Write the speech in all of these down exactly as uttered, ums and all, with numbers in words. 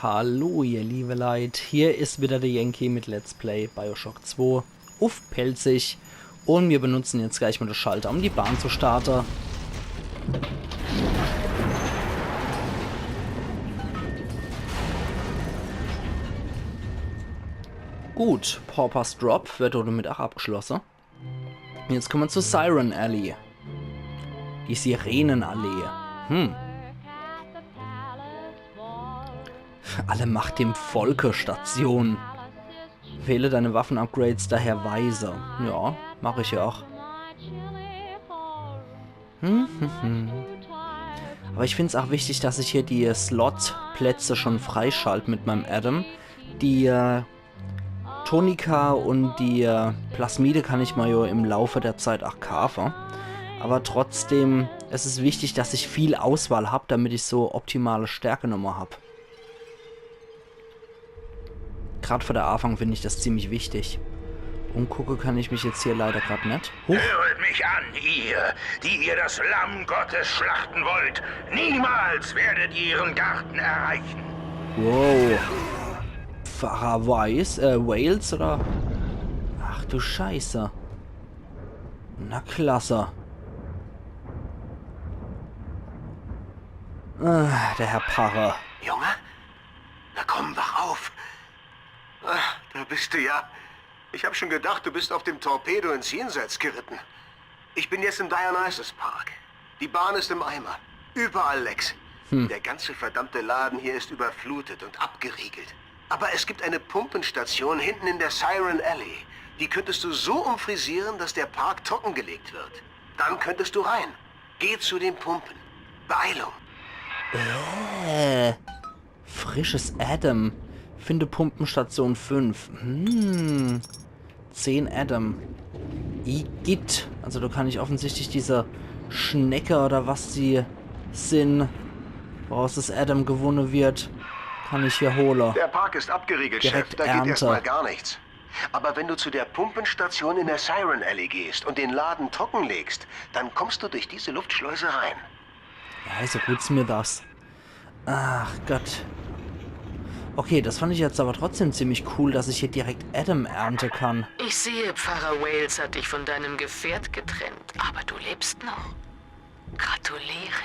Hallo ihr liebe Leit, hier is wieder der Yankee mit Let's Play Bioshock zwei uff Pälzisch un mir benutzen jetzt gleich mal de Schalter, um die Bahn zu starte. Gut, Pauper's Drop wird damit auch abgeschlosse. Jetzt kommen wir zu Siren Alley. Die Sirenenallee. Hm. Alle Macht dem Volke Station. Wähle deine Waffen-Upgrades daher weise. Ja, mach ich ja auch. Hm, hm, hm. Aber ich find's auch wichtig, dass ich hier die Slot-Plätze schon freischalt mit meinem Adam. Die äh, Tonika und die äh, Plasmide kann ich mal jo im Laufe der Zeit auch kaafe. Aber trotzdem, es is wichtig, dass ich viel Auswahl hab, damit ich so optimale Stärke nochmal hab. Grad für de Aafang find ich das ziemlich wichtig. Umgucke kann ich mich jetzt hier leider grad net. Huch. Höret mich an, ihr, die ihr das Lamm Gottes schlachten wollt. Niemals werdet ihr ihren Garten erreichen. Wow. Pfarrer Weiss, äh, Wales oder? Ach du Scheiße. Na klasse. Äh, der Herr Parre. Junge? Na komm, wach auf. Ah, da bist du ja. Ich hab schon gedacht, du bist auf dem Torpedo ins Jenseits geritten. Ich bin jetzt im Dionysus Park. Die Bahn ist im Eimer. Überall Lecks. Hm. Der ganze verdammte Laden hier ist überflutet und abgeriegelt. Aber es gibt eine Pumpenstation hinten in der Siren Alley. Die könntest du so umfrisieren, dass der Park trockengelegt wird. Dann könntest du rein. Geh zu den Pumpen. Beeilung. Äh. Frisches Adam. Finde Pumpenstation fünf. Hm. Zehn Adam. Igitt. Also da kann ich offensichtlich diese Schnecke oder was die sin, woraus das Adam gewonne wird, kann ich hier hole. Der Park ist abgeriegelt, Chef. Direkt Ernte. Da geht erstmal gar nichts. Aber wenn du zu der Pumpenstation in der Siren Alley gehst und den Laden trockenlegst, dann kommst du durch diese Luftschleuse rein. Ja, so gut's mir das. Ach Gott. Okay, das fand ich jetzt aber trotzdem ziemlich cool, dass ich hier direkt Adam ernte kann. Ich sehe, Pfarrer Wales hat dich von deinem Gefährt getrennt, aber du lebst noch. Gratuliere.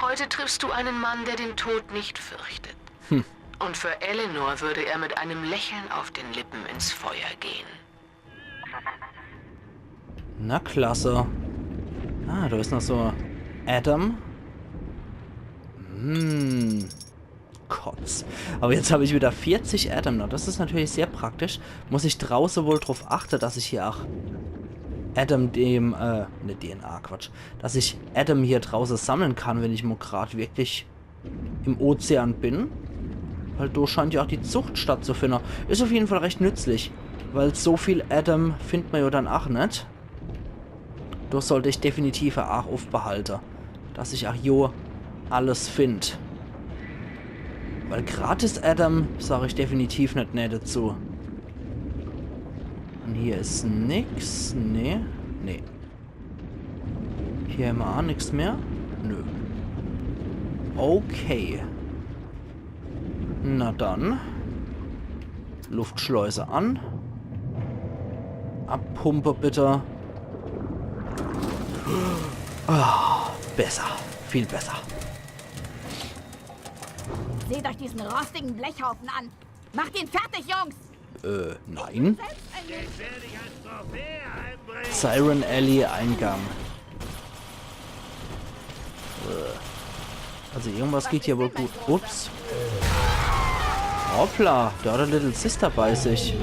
Heute triffst du einen Mann, der den Tod nicht fürchtet. Hm. Und für Eleanor würde er mit einem Lächeln auf den Lippen ins Feuer gehen. Na klasse. Ah, da is noch so Adam. Hm. Kotz. Aber jetzt hab ich wieder vierzig Adam noch. Das is natürlich sehr praktisch. Muss ich drauße wohl drauf achte, dass ich hier auch Adam dem, äh, ne, D N A, Quatsch. Dass ich Adam hier drauße sammeln kann, wenn ich mo grad wirklich im Ozean bin. Weil do scheint ja auch die Zucht stattzufinden. Is auf jeden Fall recht nützlich, weil so viel Adam findt man ja dann auch net. Do sollt ich definitiv e Aach uffbehalte, dass ich auch jo alles find. Weil gratis Adam sag ich definitiv net nee dazu. Und hier is nix. Nee. Nee. Hier hämmer aa nix mehr. Nö. Okay. Na dann. Luftschleuse an. Abpumpe bitte. Ah, besser. Viel besser. Seht euch diesen rostigen Blechhaufen an. Macht ihn fertig, Jungs! Äh, nein. Siren Alley Eingang. Äh, also irgendwas geht hier wohl gut. Ups. Hoppla, der hat e Little Sister bei sich.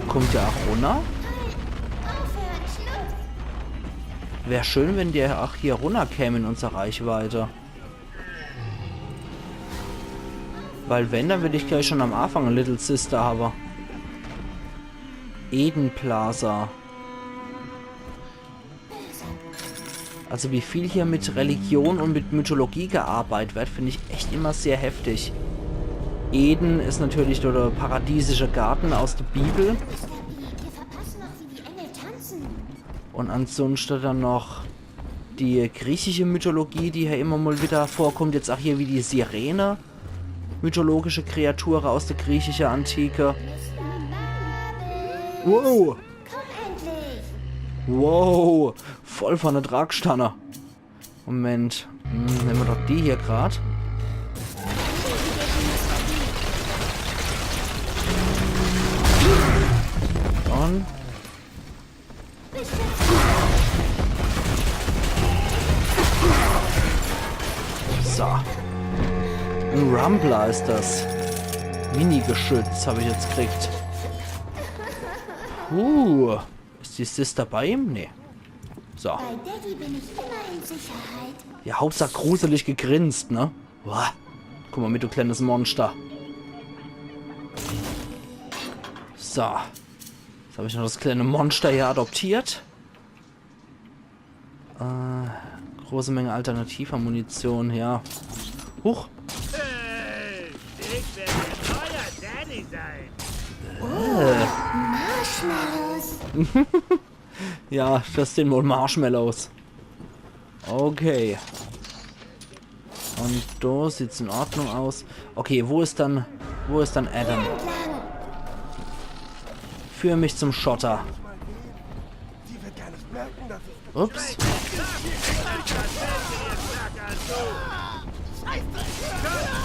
Kommt der auch runner? Wär schön, wenn der auch hier runnerkäm in unser Reichweite. Weil wenn, dann will ich gleich schon am Anfang e Little Sister habe. Eden Plaza. Also wie viel hier mit Religion und mit Mythologie gearbeitet wird, find ich echt immer sehr heftig. Eden is natürlich der paradiesische Garten aus der Bibel. Wir verpassen noch, wie die Engel tanzen. Und ansonsten dann noch die griechische Mythologie, die hier immer mal wieder vorkommt, jetzt auch hier wie die Sirene, mythologische Kreature aus der griechischen Antike. Wow! Komm endlich! Wow! Voll von der Tragstange. Moment. Hm, nemme mer doch die hier grad. Und so. Ein Rumbler is das. Mini-Geschütz hab ich jetzt gekriegt. Uh, is die Sister bei ihm? Nee. So. Bei Daddy bin ich immer in Sicherheit. Ja, Hauptsache gruselig gegrinst, ne? Boah. Komm mal mit, du kleines Monster. So. Jetzt hab ich noch das kleine Monster hier adoptiert. Äh, große Menge alternativer Munition, ja. Huch. Hey, ich werde euer Daddy sein. Marshmallows. Ja, das sind wohl Marshmallows. Okay. Und do sieht's in Ordnung aus. Okay, wo is dann, wo is dann Adam? Führ mich zum Schotter. Ups.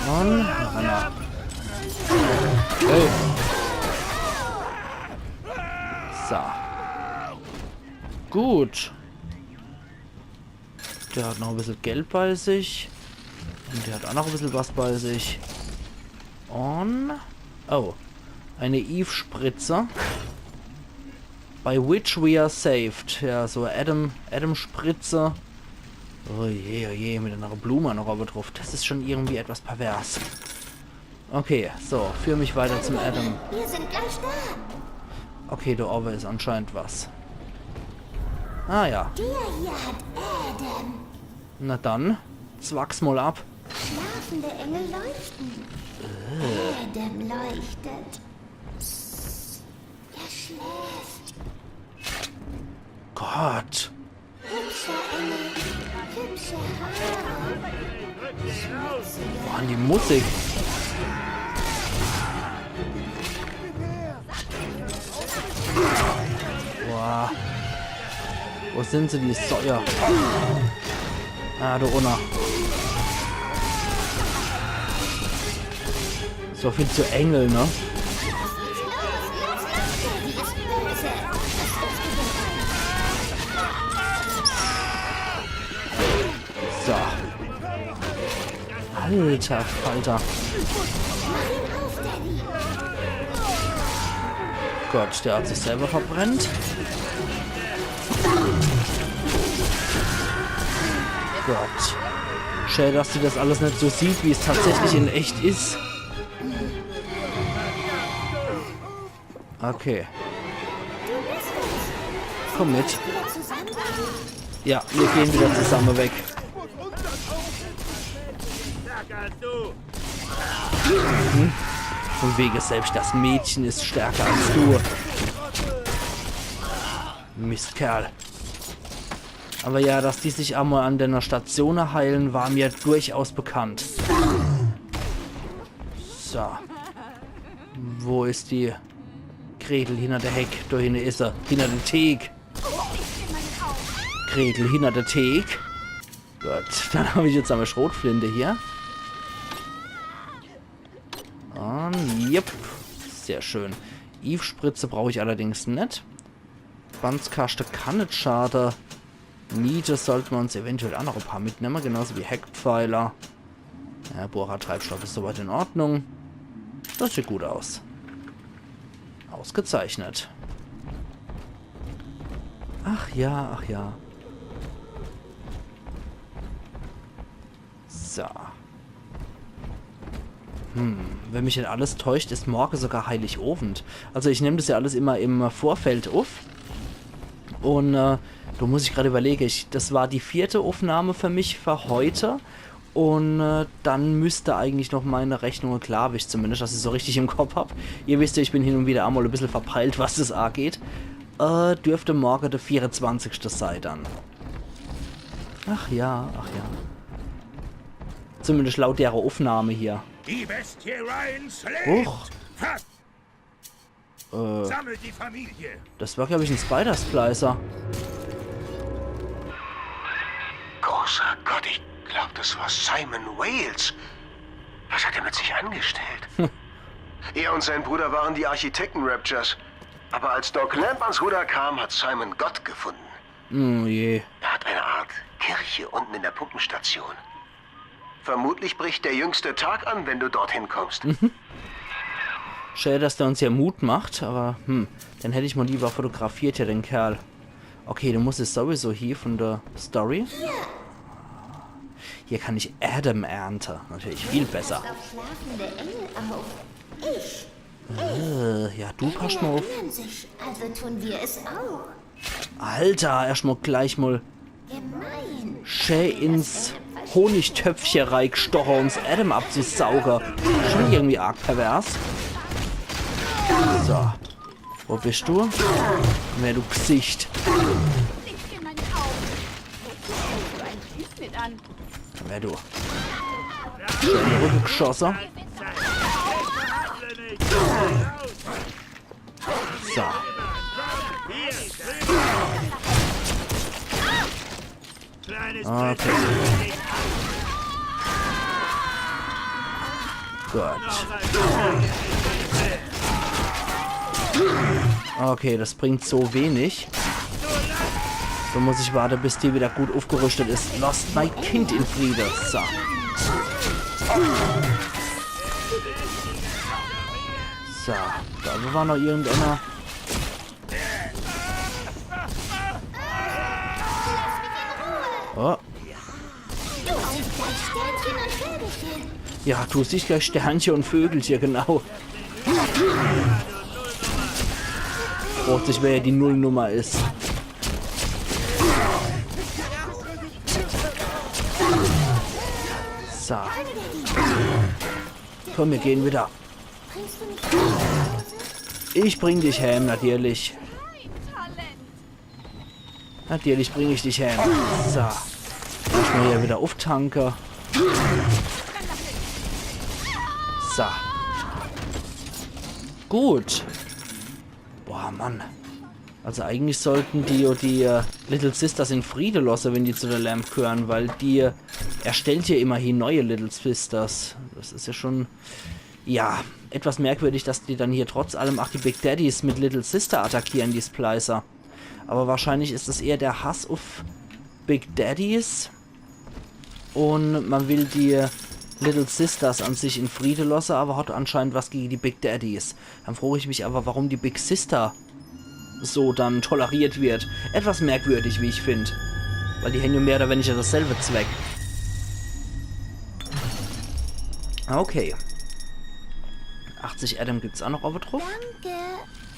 Und noch einer. Hey. So. Gut. Der hat noch e bissel Geld bei sich. Und der hat auch noch e bissel was bei sich. Und... Oh. Eine Eve-Spritze. By which we are saved. Ja, so Adam, Adam-Spritze. Oh je, oh je, mit einer Blume noch oben drauf. Das is schon irgendwie etwas pervers. Okay, so, führ mich weiter zum Adam. Wir sind gleich da. Okay, da oben is anscheinend was. Ah ja. Der hier hat Adam. Na dann, zwack's mal ab. Schlafende Engel leuchten. Adam leuchtet. Psst. Er schläft. Gott. Hübscher Engel, hübsche Haare. Boah, die Musik. Boah. Wo sind sie, die Säue? Ah, du Unner. So viel zu Engel, ne? So. Alter Falter. Gott, der hat sich selber verbrennt. Gott. Schade, dass die das alles net so sieht, wie es tatsächlich in echt is. Okay. Komm mit. Ja, wir gehen wieder zusammen weg. Hm? Von wegen, selbst das Mädchen ist stärker als du. Mistkerl. Aber ja, dass die sich einmal an der Station heilen, war mir durchaus bekannt. So. Wo ist die Gretel? Hinter der Heck. Da hinten ist er. Hinter der Thek. Gretel hinter der Thek. Gut, dann habe ich jetzt eine Schrotflinte hier. Und, yep. Sehr schön. Eve-Spritze brauche ich allerdings net. Panzerkaste kann net schade. Niete sollte mer uns eventuell auch noch ein paar mitnehmen, genauso wie Hackpfeiler. Ja, Bohrertreibstoff ist soweit in Ordnung. Das sieht gut aus. Ausgezeichnet. Ach ja, ach ja. So. Hm, wenn mich net alles täuscht, ist morgen sogar Heiligabend. Also ich nehme das ja alles immer im Vorfeld auf. Und äh, da muss ich gerade überlegen, ich, das war die vierte Aufnahme für mich für heute. Und äh, dann müsste eigentlich noch meine Rechnung klar, wie ich zumindest, dass ich so richtig im Kopf hab. Ihr wisst ja, ich bin hin und wieder einmal ein bisschen verpeilt, was das angeht. Äh, dürfte morgen der vierundzwanzigste sei dann. Ach ja, ach ja. Zumindest laut dere Aufnahme hier. Die Bestie Ryan Slade! Huch. Fast! Äh, Sammelt die Familie! Das war, glaub ich, en Spider-Splicer. Großer Gott, ich glaub, das war Simon Wales. Was hat er mit sich angestellt? Er und sein Bruder waren die Architekten Raptures. Aber als Doc Lamb ans Ruder kam, hat Simon Gott gefunden. Oh je. Er hat eine Art Kirche unten in der Pumpenstation. Vermutlich bricht der jüngste Tag an, wenn du dorthin kommst. Schade, dass der uns hier Mut macht, aber hm, den hätt ich mal lieber fotografiert hier, den Kerl. Okay, du musst jetzt sowieso hier von der Story. Hier kann ich Adam ernte. Natürlich viel besser. Auf schlafende Engel auf. Ich Äh, ja, du passt mal auf. Erinnern sich, also tun wir es auch. Alter, erstmal gleich mal Gemein. schä ins Honigtöpfche reigstoche, um's Adam abzusauge. Schon irgendwie arg pervers. So. Wo bist du? Wer du Gesicht? Licht in meinen Augen. Wozu hältst du einen Typ mit an? Wer du? Schön in den Rücken geschosse. So. Kleines Okay. Gut. Okay, das bringt so wenig. So muss ich warte, bis die wieder gut aufgerüstet ist. Lasst mein Kind in Friede. So. So, da war noch irgendeiner. Oh. Du siehst gleich Sternchen und Vögelchen. Ja, du siehst gleich Sternche und Vögelche, genau. Fragt sich, wer die Nullnummer ist. So. Komm, wir gehen wieder. Bringst du mich nach Hause? Ich bring dich heim, natürlich. Natürlich bring ich dich heim. So. Muss ich mal hier wieder auftanke. So. Gut. Boah, Mann. Also eigentlich sollten die jo die äh, Little Sisters in Friede losse, wenn die zu der Lamb gehören, weil die äh, erstellt ja immerhin neue Little Sisters. Das ist ja schon, ja, etwas merkwürdig, dass die dann hier trotz allem ach die Big Daddies mit Little Sister attackieren, die Splicer. Aber wahrscheinlich ist es eher der Hass auf Big Daddies. Und man will die Little Sisters an sich in Friede losse, aber hat anscheinend was gegen die Big Daddies. Dann frage ich mich aber, warum die Big Sister so dann toleriert wird. Etwas merkwürdig, wie ich find. Weil die haben ja mehr oder weniger dasselbe Zweck. Okay. achtzig Adam gibt's auch noch oben drauf. Danke.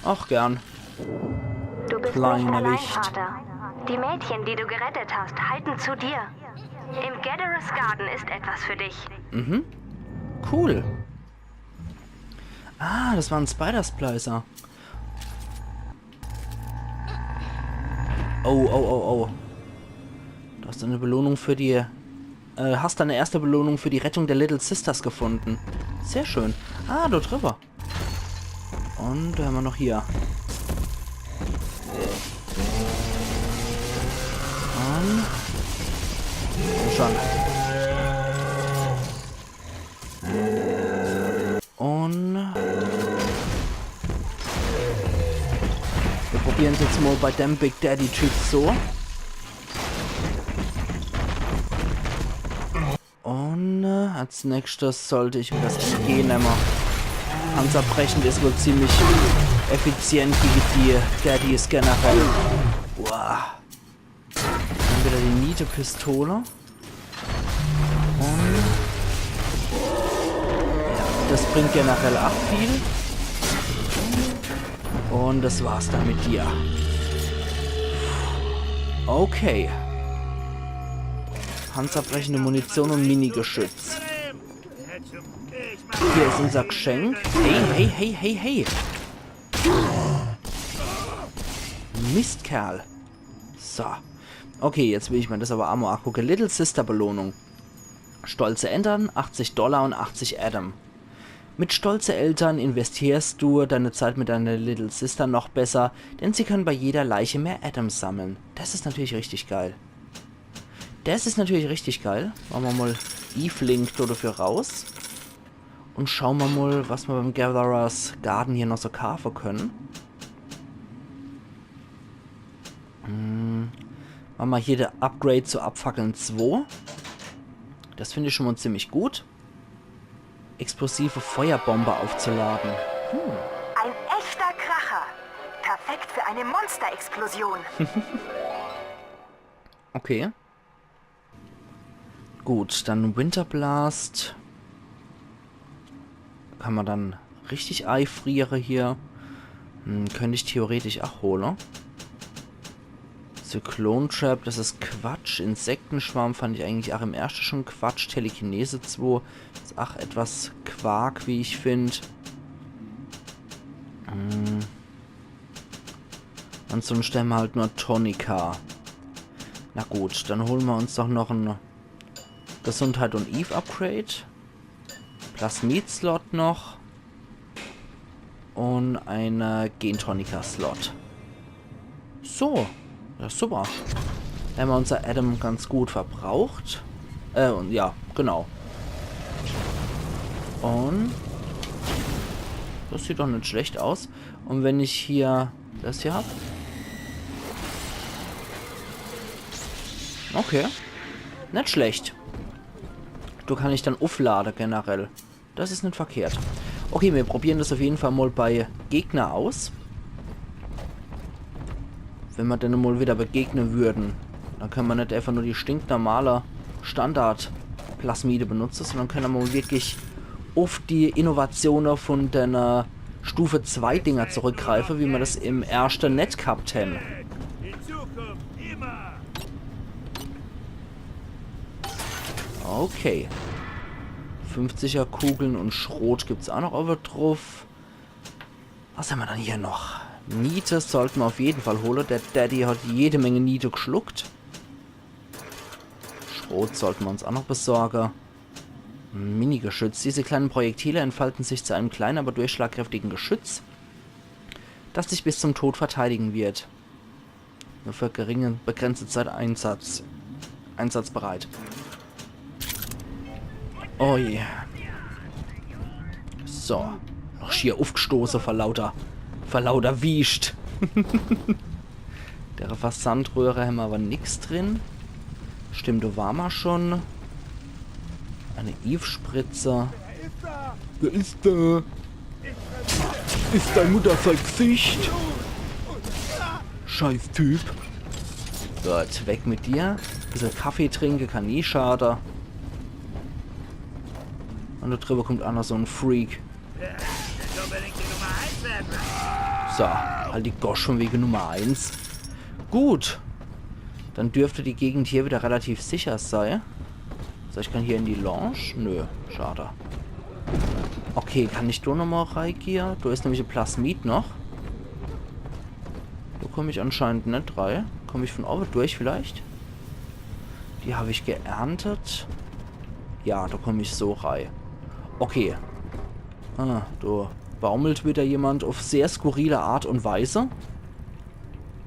Ach, gern. Du bist Kleiner nicht allein, Wicht. Vater. Die Mädchen, die du gerettet hast, halten zu dir. Im Gadara's Garden ist etwas für dich. Mhm. Cool. Ah, das war en Spider-Splicer. Oh, oh, oh, oh. Du hast eine Belohnung für die... Äh, hast deine erste Belohnung für die Rettung der Little Sisters gefunden. Sehr schön. Ah, dort drüber. Und da haben wir noch hier. Und... Komm schon. Und... Wir probieren's jetzt mal bei dem Big Daddy Typ so. Und äh, als nächstes sollte ich mir das M G nehmen. Panzerbrechend ist wohl ziemlich effizient gegen die Daddies generell. Boah. Dann wieder die Niete-Pistole. Und ja, das bringt generell ach viel. Und das war's dann mit dir. Okay. Panzerbrechende Munition und Minigeschütz. Hier ist unser Geschenk. Hey, hey, hey, hey, hey. Mistkerl. So. Okay, jetzt will ich mir das aber aa mol agucke. Little Sister Belohnung. Stolze Eltern, achtzig Dollar und achtzig Adam. Mit stolze Eltern investierst du deine Zeit mit deiner Little Sister noch besser, denn sie kann bei jeder Leiche mehr Adam sammeln. Das ist natürlich richtig geil. Das ist natürlich richtig geil. Mache mer mol Eve Link do dafür raus. Und schaue mer mol, was mer beim Gatherer's Garden hier noch so kaafe könne. Hm, mache mer hier de Upgrade zu Abfackeln zwei. Das find ich schon mol ziemlich gut. Explosive Feuerbombe aufzuladen. Hm. Ein echter Kracher. Perfekt für eine Monsterexplosion. Okay. Gut, dann Winter Blast. Kann mer dann richtig eifriere hier. Hm, könnt ich theoretisch ach hole. Cyclone Trap, das ist Quatsch. Insektenschwarm fand ich eigentlich ach im erschte schon Quatsch. Telekinese zwei ist ach etwas Quark, wie ich find. Hm. Ansonsten stelle mer halt nur Tonika. Na gut, dann hole mer uns doch noch en Gesundheit und Eve Upgrade. Plasmid-Slot noch. Und en Gentonika-Slot. So. Ja, super. Hämmer unser Adam ganz gut verbraucht. Äh, und ja, genau. Und das sieht doch net schlecht aus. Und wenn ich hier das hier hab. Okay. Net schlecht. Do kann ich dann ufflade generell. Das is net verkehrt. Okay, mir probieren das auf jeden Fall mol bei Gegner aus. Wenn mer denne mol wieder begegnen würden, dann könne mer net einfach nur die stinknormale Standard-Plasmide benutze, sondern könne mer mol wirklich uff die Innovatione von denne Stufe zwei Dinger zurückgreife, wie mer das im erschte net gehabt hämmer. In Zukunft immer. Okay. Fünfziger Kugeln und Schrot gibt's ach noch owwe druff. Was hämmer dann hier noch? Niete sollte mer auf jeden Fall hole. Der Daddy hat jede Menge Niete geschluckt. Schrot sollte mer uns ach noch besorge. Minigeschütz. Diese kleinen Projektile entfalten sich zu einem kleinen, aber durchschlagkräftigen Geschütz, das dich bis zum Tod verteidigen wird. Nur für geringe, begrenzte Zeit Einsatz. Einsatzbereit. Oh je. So. Noch schier uffgestoße vor lauter, vor lauter Wiescht. Dere Versandröhre hämmer aber nix drin. Stimmt, do ware mer schon. Eine Eve-Spritze. Wer is da? Is dein Mutter sein Gesicht? Scheiß Typ. Gut, weg mit dir. Bissel Kaffee trinke, kann nie schade. Und do driwwe kommt ach noch so en Freak. So, halt die Gosch von wege Nummer eins. Gut. Dann dürfte die Gegend hier wieder relativ sicher sei. So, ich kann hier in die Lounge? Nö, schade. Okay, kann ich do nochmal reigehe? Do is nämlich e Plasmid noch. Do komm ich anscheinend net rei. Komm ich von owwe durch vielleicht? Die hab ich geerntet. Ja, do komm ich so rei. Okay. Ah, do baumelt wieder jemand auf sehr skurrile Art und Weise.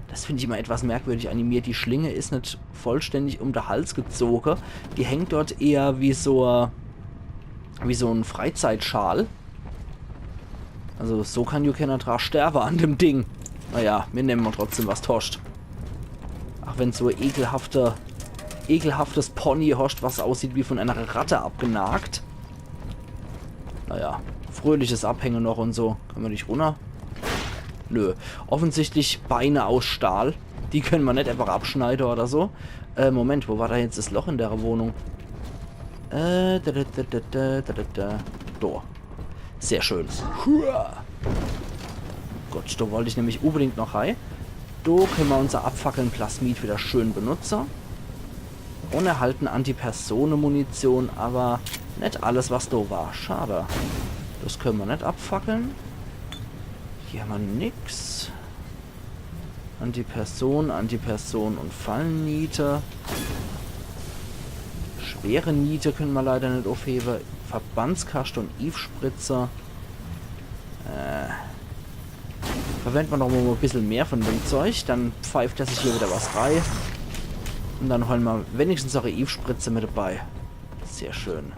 Das find ich immer etwas merkwürdig animiert. Die Schlinge is net vollständig um de Hals gezoge. Die hängt dort eher wie so, wie so en Freizeitschal. Also so kann jo kenner dra sterbe an dem Ding. Naja, mir nemme mal trotzdem, was toscht. Ach, wenn so e ekelhafte, ekelhaftes Pony hoscht, was aussieht wie von einer Ratte abgenagt. Naja, fröhliches Abhänge noch und so. Können wir nicht runter? Nö. Offensichtlich Beine aus Stahl. Die können wir net einfach abschneide oder so. Äh, Moment, wo war da jetzt das Loch in der Wohnung? Äh, da, da, da. Do. Sehr schön. Hua. Gut, do wollt ich nämlich unbedingt noch rei. Do können wir unser Abfackeln Plasmid wieder schön benutze. Und erhalten Antipersone-Munition, aber net alles, was do war. Schade. Das können wir net abfackeln. Hier haben wir nix. Antiperson, Antiperson und Fallenniete. Schwere Niete könne mer leider net uffhewe. Verbandskaschte und Eve-Spritze. Äh. Verwende mer noch mo e bissel mehr von dem Zeug, dann pfeift er sich hier wieder was rei. Und dann hole mer wenigstens auch e Eve-Spritze mit dabei. Sehr schön.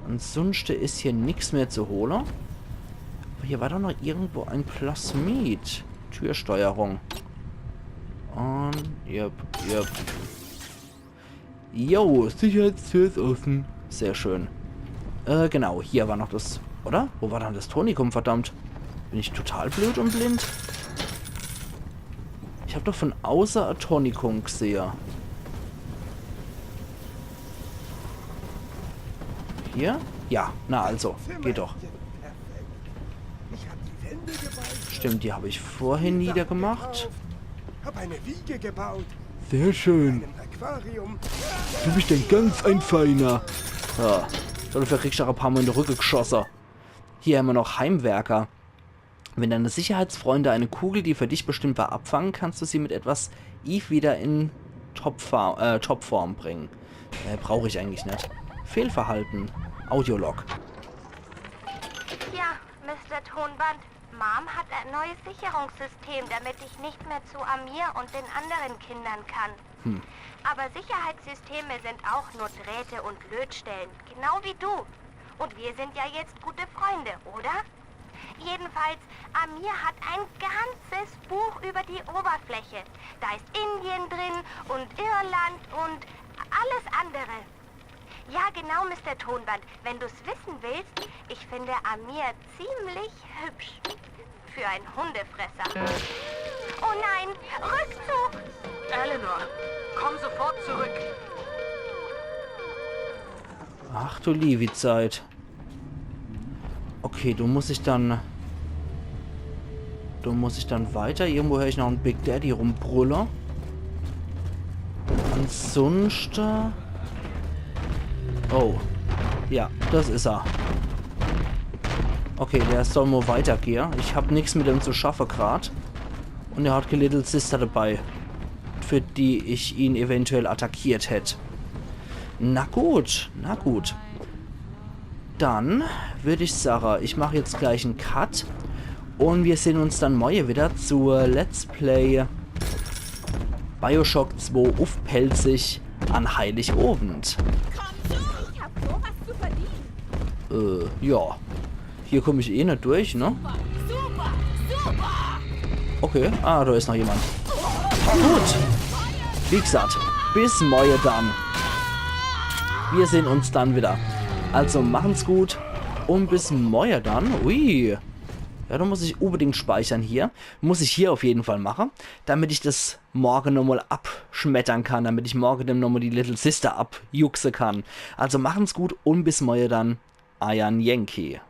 Ansunschte is hier nix mehr zu hole. Aber hier war doch noch irgendwo ein Plasmid. Türsteuerung. Und, yep, yep. Jo, Sicherheitstür is offen. Sehr schön. Äh, genau, hier war noch das, oder? Wo war dann das Tonikum, verdammt? Bin ich total blöd und blind? Ich hab doch von außer e Tonikum gesehe. Hier? Ja, na also, geht doch. Stimmt, die hab ich vorhin niedergemacht. Hab eine Wiege gebaut. Sehr schön. Ein Aquarium. Du bist ein ganz ein Feiner. So, dafür kriegst du auch e paar Mal in de Rücke geschosse. Hier hämmer noch Heimwerker. Wenn deine Sicherheitsfreunde eine Kugel, die für dich bestimmt war, abfangen, kannst du sie mit etwas Eve wieder in Topfa-, äh, Topform bringen. Äh, brauch ich eigentlich net. Fehlverhalten. Audiolog. Tja, Mister Tonband, Mom hat ein neues Sicherungssystem, damit ich nicht mehr zu Amir und den anderen Kindern kann. Hm. Aber Sicherheitssysteme sind auch nur Drähte und Lötstellen, genau wie du. Und wir sind ja jetzt gute Freunde, oder? Jedenfalls, Amir hat ein ganzes Buch über die Oberfläche. Da ist Indien drin und Irland und alles andere. Ja, genau, Mister Tonband. Wenn du's wissen willst, ich finde Amir ziemlich hübsch. Für einen Hundefresser. Oh nein, Rückzug! Eleanor, komm sofort zurück. Ach du liewi Zeit. Okay, do muss ich dann... Do muss ich dann weiter. Irgendwo hör ich noch en Big Daddy rumbrülle. Ansunschte... Oh. Ja, das is er. Okay, der soll mo weitergehe. Ich hab nix mit dem zu schaffe grad. Und er hat kä Little Sister dabei, für die ich ihn eventuell attackiert hätt. Na gut, na gut. Dann würd ich sage, ich mach jetzt gleich en Cut und wir sehn uns dann morje wieder zur Let's Play Bioshock zwei uff Pälzisch an Heiligowend. Komm schon, ich hab so was zu verdienen. Äh, ja. Hier komm ich eh net durch, ne? Super, super, super. Okay, ah, do is noch jemand. Gut. Wie gesagt, bis morje dann. Wir sehn uns dann wieder. Also machen's gut und bis morje dann. Ui. Ja, do muss ich unbedingt speichern hier. Muss ich hier auf jeden Fall mache, damit ich das morje nochmal abschmettern kann, damit ich morje dem nochmal die Little Sister abjuckse kann. Also machen's gut und bis morje dann. Eier Yankee.